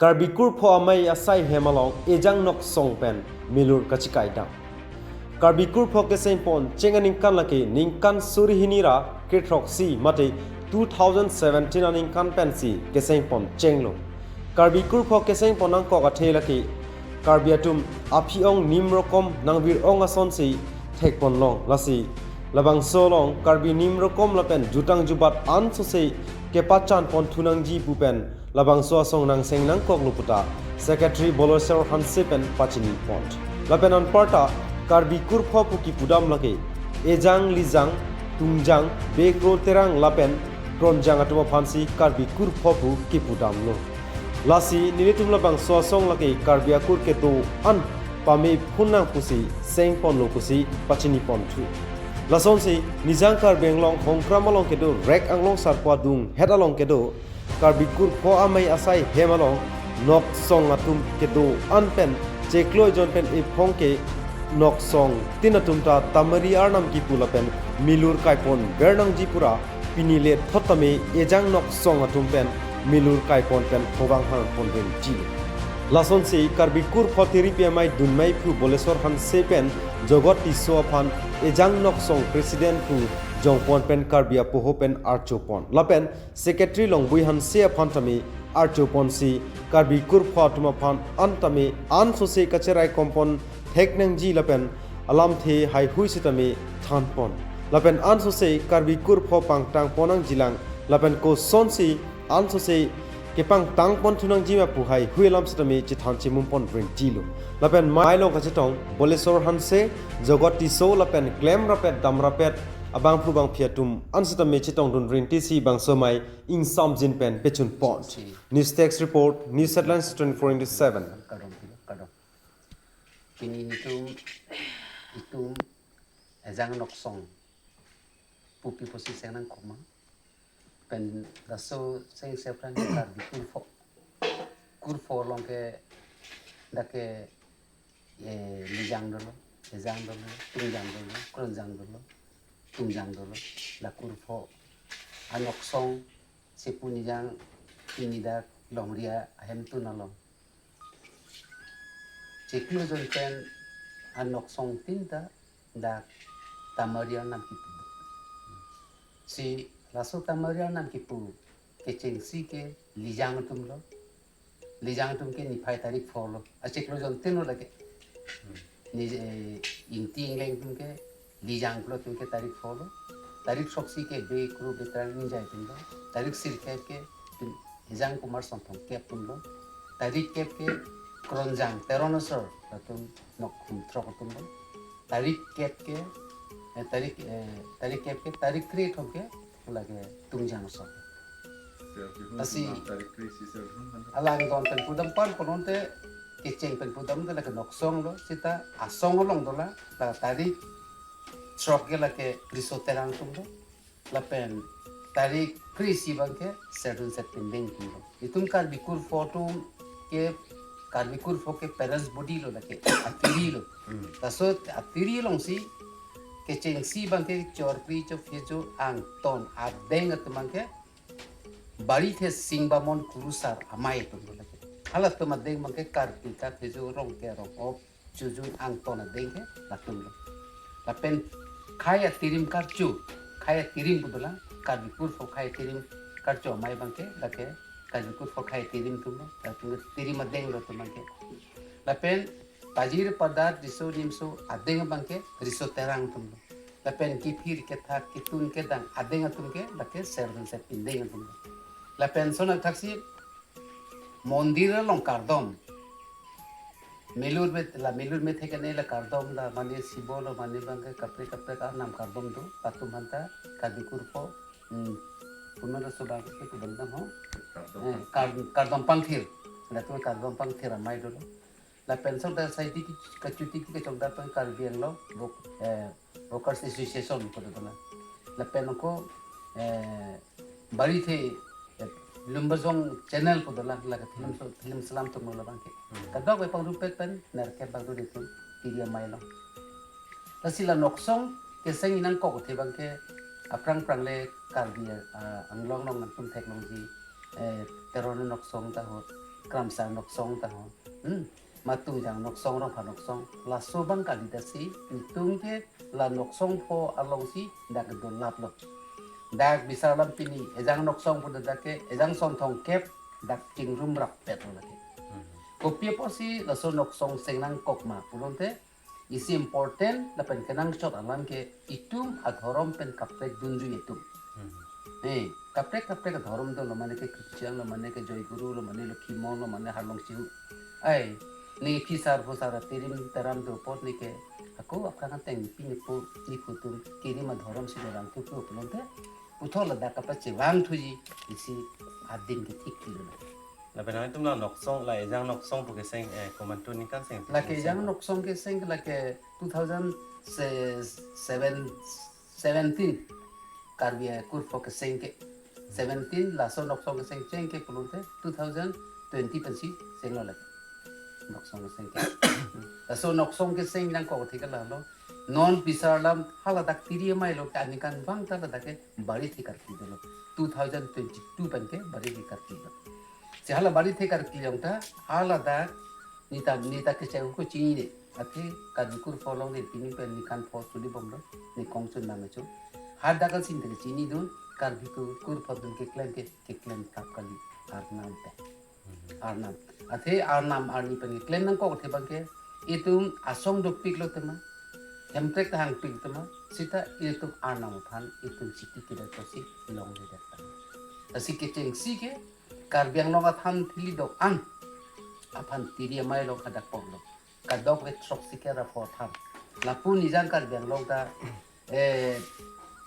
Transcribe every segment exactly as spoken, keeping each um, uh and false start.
Karbi Kurpho Amei asai hem along Ejang Noksong pen milur kachikai dam. Karbi Kurpho keseng pon cheng aningkan lake ningkan suri hini ra kethroksi mate two thousand seventeen aningkan pensi keseng pon chenglo. Karbi Kurpho keseng pon nangkok athe lake Karbi atum aphi-ong nim rokom nangvir-ong asonsi thek pon long, lasi labangso along Karbi nim rokom lapen jutang jubat ansose kepachan pon thu nangji pu pen labangso asong nangseng nangkoklo puta Secretary Boleswar Hanse pen pachini pon. Lapen anparta Karbi Kurpho pu kipu dam lake Ejang, Lijang, Tungjang, Bekro, Terang lapen Kronjang atum aphansi Karbi Kurpho pu kipu damlo. Lasi nelitum labangso asong lake Karbi akur kedo-an pame phun nang pusi seng ponlo pusi pachini pon thu. Lasonsi Nijang Karbi Anglong Hongkram along kedo rek anglong sarpo adung het along kedo Karbi Kurpho Amei asai hem along Noksong atum kedo-an pen chiklo jon pen ephong ke Noksong tin atum ta Tamari arnam kipu lapen milur kai pon ber nangji pu ra pini le thot tame Ejang Noksong atum pen milur kai pon pen hovang hang pon rinti. Lasonsi Karbi Kurpho Tiri Pi Amei Dun Meiphu Boleswar Hanse pen Jogot Tisso aphan Ejang Noksong President pu jong pon pen Karbi apoho pen archo pon. Lapen Secretary Longbui Hanse aphan tame archo ponsi Karbi Kurpho atum aphan an tame ansose kacherai kom pon thek nangji lapen alamthe haihui sitame than pon. Lapen ansose Karbi Kurpho pangtang pon nangjilang lapen kosonsi ansose kepangtang pon thu nangji ma pu haihui alam sitame chethan chemum pon rinti lo. Lapen mei along kachetong Boleswar Hanse, Jogot Tisso lapen klem rapet dam rapet abangphu bangphi atum an sitame chetong dun rinti si bangso mei ingsamjin pen pechun pon. News Desk Report, News Headlines twenty-four into seven. Kardom, kardom. Pini nelitum, itum Ejang Noksong pupi pusi seng nangkok ma. Pen laso seng sepran Karbi Kurpho. Kurpho along ke dak ke, eh, Lijang dolo, Ejang dolo, Tungjang dolo, Kronjang dolo, Tungjang dolo. La Kurpho Anoksong, Sepu Nijang, pini dak longri ahemtun along. Chiklo jon pen Anoksong tin ta dak Tamari arnam kipu. Si laso Tamari arnam kipu kechengsi ke Lijang atum lo. Lijang atum ke niphai tarik pho lo. Achiklo jon tin lo lake. Ni, eh, Ingti Ingleng atum ke Lijang pulo atum ke tarik pho lo. Tarik throksi ke Bekro Beterang Ningjai atum lo. Tarik sirkep ke tum Ejang Kumar Sonthong kep atum lo. Tarik kep ke Kronjang Teron asor atum Nokhum throk atum lo. Tarik kep ke, eh, tarik, eh, tarik kep ke, tarik kre thom ke, lake Tungjang asor. Lasi alang don pen pudam pan konon te kecheng pen pudam te lake Noksong lo, seta asong along dola, la tarik throk ke lake Riso Terang atum lo, lapen tarik kre isi abang ke Serdun Setpindeng atum lo. Itum Karbi Kurpho atum ke, Karbi Kurpho ke parents body lo lake, atiri lo. Laso atiri alongsi kechengsi abang ke chorkri chophejo angton adeng atum abang ke Barithe Singbamon Kurusar amei atum lo lake. Halatum adeng abang ke Karpi Kaphejo Rongke Rongop Chojun angton adeng ke latum lo. Lapen khei atirim karcho, khei atirim pu dolang, Karbi Kurpho khei atirim karcho amei abang ke lake Karbi Kurpho khei atirim atum lo, latum atirim adeng lo atum abang ke. Lapen pajir padar riso nimso adeng abang ke Riso Terang atum lo. Lapen kiphir kethak kitun kedang adeng atum ke lake Serdun Setpindeng atum lo. Lapen lason athaksi mondir along kardom. Milur met, la milur methek ane la kardom la mane sibo lo mane abang ke kaprek kaprek arnam kardom do, latum aphanta Karbi Kurpho, hmm, punara so abang ke kardom dam ho. Kardom. Eh, kar-, kardom pangthir. Latum kardom pangthir amei dolo. Lapen laso dak sai di kachuti di kachok dak pen Karbi Anglong, bok, eh, Workers Association pu dolang. Lapen ako, eh, Barithe, eh, Lumbajong channel pu dolang, lake film so, film selam atum lo abang ke. Hmm. Kadokave pangrumpet pen nerkep abang do itum, tiri amei along. Lasi la Noksong keseng inang kok the abang ke, aphrang phrang le Karbi, ah, Anglong along nangtum theklongji, eh, Teron Noksong ta ho, Kramsang Noksong ta ho. Hmm. Matungjang Noksong, Rongphar Noksong. Laso abang kalidet si, netum ke la Noksong pho alongsi dak dolaplo. Dak bisar alam pini, Ejang Noksong pu dak ke, Ejang Sonthong kep, dak chingrum rap pet lo lake. Hmm. Kopi apotsi laso Noksong seng nangkok ma pulote, isi important lapen kenangsot alam ke itum adhorom pen kaprek dunjui atum. Hmm. Eh, kaprek kaprek adhorom do, lo mane ke Christian, lo mane ke Joy Guru, lo mane Lokhi Mon, lo mane Harlong Chihu. Ai, ne phisar phusar atirim taram do apot ne ke, ako aphan ateng pini po ne putum kirim adhorom si dorang tutu pulote, puthot ladak kapachevang thuji, isi adim ke thik thulo. Lapen nangtum la Noksong, la Ejang Noksong pu keseng, eh, komantu ningkan seng. Lake Ejang Noksong keseng lake two thousand seven, seventeen. Karbi akurpho keseng ke. Seventeen, laso Noksong keseng cheng ke pulote two thousand twenty pensi senglo lake. Noksong keseng ke. Laso Noksong keseng nangkok thik lalo. Non bisar alam haladak tiri amei lo, aningkanvang ta ladak ke bari thekar kilo. Two thousand twenty-two pen ke bari thekar kilo. Si hala bari thekar kilo ta haladak neta neta kecheng ko chinine. Athe Karbi kurpho along ne pini pen ningkan pho chuli bomlo, ne kongchun nang achu. Hadak asin te chinidun, Karbi ku kurpho dun keklem ke, keklem kap kali, Arnam pen. Arnam. Athe Arnam arni pen keklem nangkok athe abang ke, itum asong dopiklo tema, Hemprek ta hangpik tema, seta itum Arnam aphan itum chiti kida kosi longledet tema. Lasi kechengsi ke, Karbi Anglong athan thili do-an aphan tiri amei lo, hadak poklo. Kadokave throksi kera pho than. Lapu Nijang Karbi Anglong ta, eh,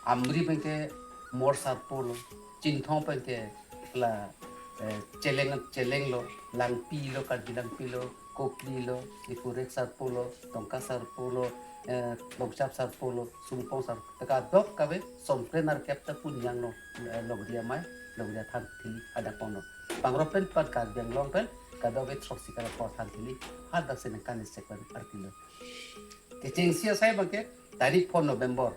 Amri pen ke Mor Sarpo lo, Chinthong pen ke la, eh, Cheleng, Cheleng lo, Langpi lo, Karbi Langpi lo, Kopli lo, Ikurek Sarpo lo, Tongka Sarpo lo, eh, Longchap Sarpo lo, Sungpong Sarpo, ta kadokave Songkre Narkep ta pu Nijang lo, eh, longri amei, longri athan thili hadak poklo. Pangro pen pen Karbi Anglong pen, kadokave throksi kera pho than thili, hadak si ningkan isi pen artilo. Kechengsi asai abang ke, tarik pho November.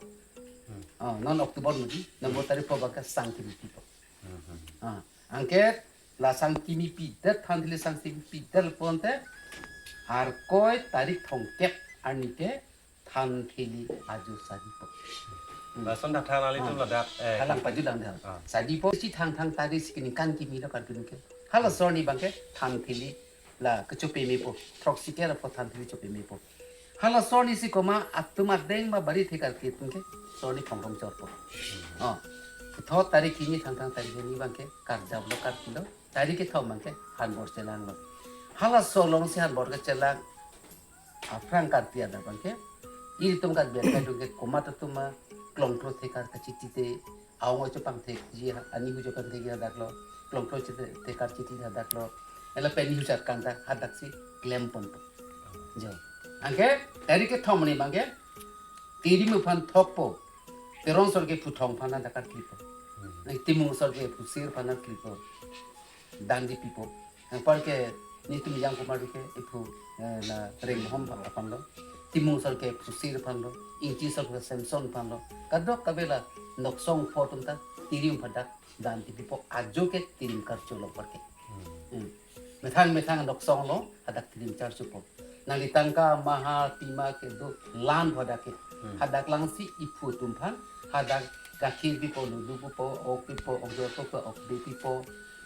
Hmm. Ah, non October mudi, November tarik pho abang ke sang kimi pipo. Hmm, hmm. Ah, anke la sang kimi pidet, than thili sang kimi pidet pulote, Arkoi tarik thomkep arni ke than thili ajo sadipo. Hmm. Lason dak than alitum, ah, ladak, eh, halang pajudang dah. Ah. Sadipo si thang thang tarik si keningkan kimi lo kardun ke. Halaso arni abang ke than thili la kechope mepo, throksi kera pho than thili chope mepo. Halaso arni si komat atum adeng ma bari thekar ke atum ke, so arni khongrong chorpo. Hmm. Oh, puthot tarik kimi thang thang tarik kimi abang ke karjap lo, karpi lo, tarik kethom abang ke hanbor chelang lo. Halaso along si hanbor kechelang aphrang karpi adak abang ke, ilitum Karbi akai atum ke komat atum ma klongklo thekar kachiti te, aung acho pangthekji, anihu acho pangthekji hadak lo, klongklo chiti, thekar chiti hadak lo, ela pen nihu charkang ta hadak si klem ponpo. Jo. Anke tarik kethom arni abang ke, Tirim aphan thokpo, Teron asor ke phuthong aphan hadak karklipo. Hmm. Nang Timung asor ke phusir aphan karklipo. Dan di pipo. Anpar ke netum Jangkumar ke iphu, eh, la Rengbom aphan lo. Timung asor ke phusir aphan lo. Ingti asor ke Samson aphan lo. Kadokave la Noksong pho atum ta Tirim aphan dak dan di pipo, ajo ke Tirim karcho lo anpar ke. Hmm. Hmm. Methang methang Noksong along hadak Tirim charchopo. Nangli tangka maha pima kedo lan hadak ke. Hmm. Hadak lang si iphu atum aphan hadak gakhir pipo, ludu pipo, ok pipo, ok jor pipo, ok be pipo,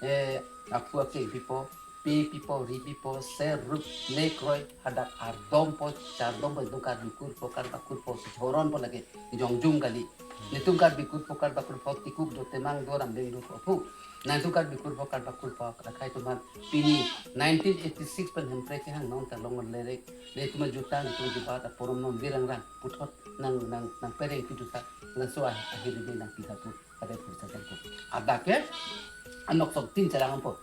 eh, aphu akeng pipo, pe pipo, ri pipo, ser rup, le kroi, hadak ardompo, chardompo, itum Karbi kurpho, Karbi kurpho, si choronpo lake, jongjung kali. Netum Karbi kurpho, Karbi kurpho, tikuk do, temang do, rambeng do, aphu. Nangtum Karbi kurpho, Karbi kurpho akhai atum aphan pini nineteen eighty-six pen Hemprek kehang non ta long lerek, netum ajutang, netum ajubat aporom non virang rang puthot nang, nang, nangpereng piduta, laso ah, ahir ini nangpi tha pu, pada pursa tangko. Hadak ke Noksong tin chelang po.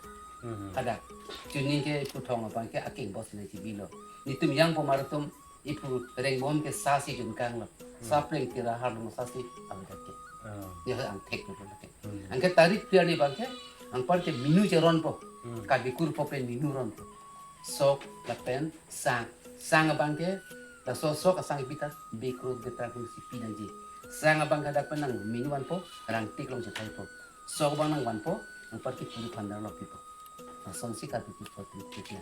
Hmm. Hadak. Chuning ke phuthong abang ke akeng bos nangchibilo. Netum Jangkumar atum iphu Rengbom ke sa si junkang lo. Hmm. Sapreng tira har lo sa si avedet ke. Oh. Dia angthek lo ke. Hmm. Anke tarik phli arni abang ke, anpar ke minu cheronpo. Hmm. Karbi kurpho pen minu ronpo. Sok lapen sang. Sang abang ke, laso sok asang pi ta, be krot be trak si pi nangji. Sang abang ke hadak pen nang minu vanpo, rangtik along chethaipo. Sok abang nang vanpo, anpar ke puri phandar lo pipo. Lasonsi Karbi pi pho, pi pho ya.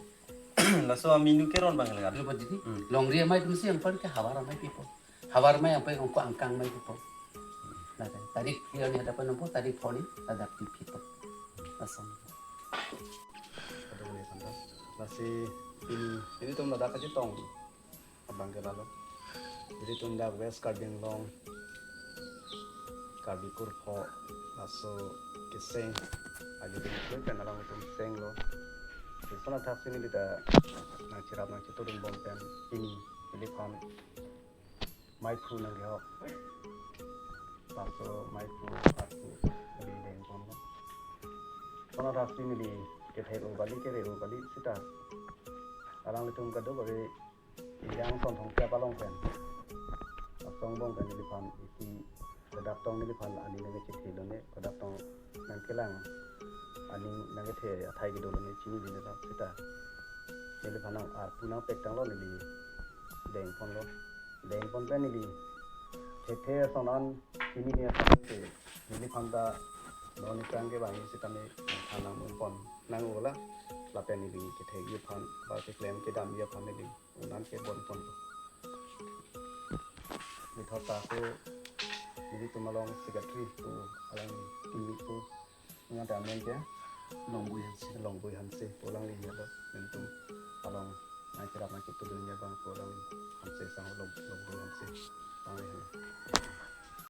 Laso aminu keron bang legat. Lupa didi. Hmm. Longri amei atumsi yang paling ke hawar amei pi pho. Hawar amei yang paling ongko angkang amei pi pho. Nah, tarik phi ni hadapan nompo, tarik pho ni hadak pi pho. Lason. Aduh, ini santas. Lasi ini, ini tum ladak aja tong. Abang ke lalu. Jadi tum dak West Karbi Anglong, Karbi Kurpho, laso keseng. Aja di itu kan alang tum seng lo. Di sana taksi ini kita nang chirap nang chitudun bom pen ini, neliphan maiphu nang kehok. Laso maiphu arpu, jadi deng pon lo. Sana taksi neli kethek o kali, kere o kali sita. Alanglitum kadokave iliang son thong kep along pen. Asong bong pen neliphan isi kedap tong neliphan aning nangkechethe lone, kedap tong nangkelang aning nangkethe athai kedo lone chini di nelap sita. Neliphan nang arpu nangpek tanglo, neli deng pon lo. Deng pon pen neli thethe ason an chini ni ason ke neliphan ta non ni tang ke bang sita ne than nang pon nang ola. Lapen neli kethek aphan ba keklem kedam aphan neli unan ke bon pon. Nithot ta ko nelitum along secretary ko alang ini ko ngan ta amen ke Longbui Hanse. Longbui Hanse ko alangli ya lo, nelitum along nang chirap nang chitudun ya bang ko alangli Hanse sang long, Longbui Hanse. Bang ya.